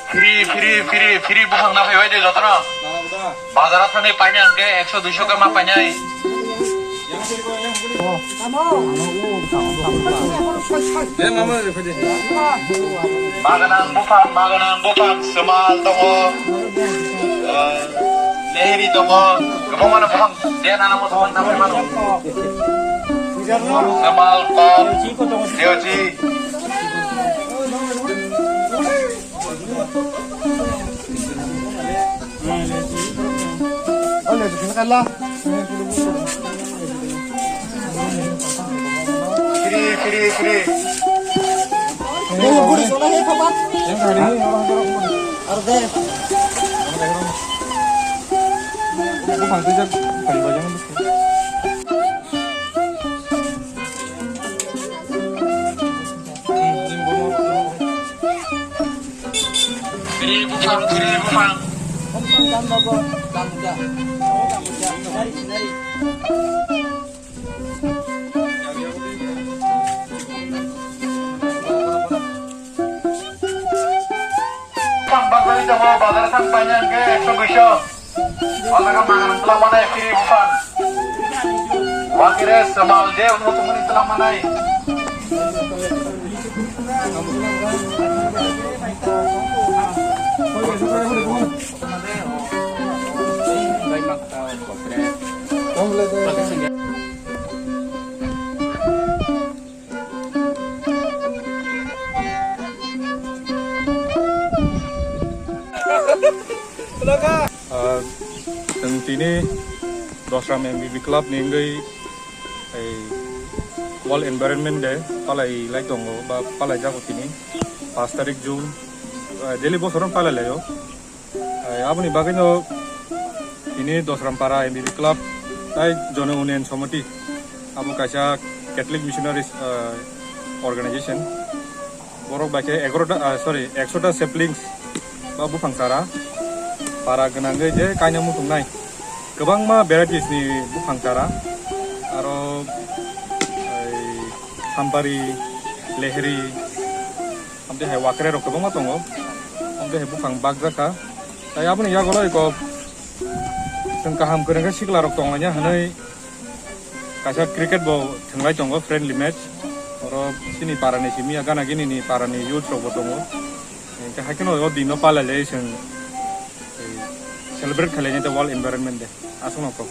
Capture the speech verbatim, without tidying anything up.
Free, free, free, free buphang na phaibai de jotono. Bazar o thangwi paina hwnkhe ekso duiso khe ma painai. Baganang buphang, baganang buphang, semal tongo, eh, lehri tongo, kwbangma buphang, je nana mo buphang na phai mano. Semal, kok, leochi. Free, free, free. Bwrwi buphang, bwrwi buphang. Buphang bagwi tongo, bazar thang paina hwnkhe ekso duiso. O jaga mangan twlang manai free buphang. Wakire semal je wngmo tongmani twlang manai. Ah, chwng tini Dosram M B B Club ni wngwi ei World Environment Day palai lai tongo ba palai jago tini paanch tarik June, ah, daily bosoron palai laio. Ai, aboni bagwino tini Dosrampara M B B Club tai Jono Unnayan Samiti, abo kaisa Catholic Missionaries, ah, organization. Borok bai khe egaroh ta, ah, sorry, ekso ta saplings ba buphang chara para gwnangwi je kaina muchungnai kwbangma varieties ni buphang chara, aro, ai, sampari, lehri, Amtwi hai wakre rok kwbangma tongo. Amtwi hai buphang bakjak kha. Tai aboni yagulo eko chwng kaham kwrwng khe sikla rok tonglaina hwnwi kaisa cricket bo thwnglai tongo, friendly match. Oro chini para ni simi ya gana gini ni para ni youth rok bo tongo. Hwnkhe hai kheno o din no palai lai chwng celebrate khlai nai World Environment Day. Aswk no kok.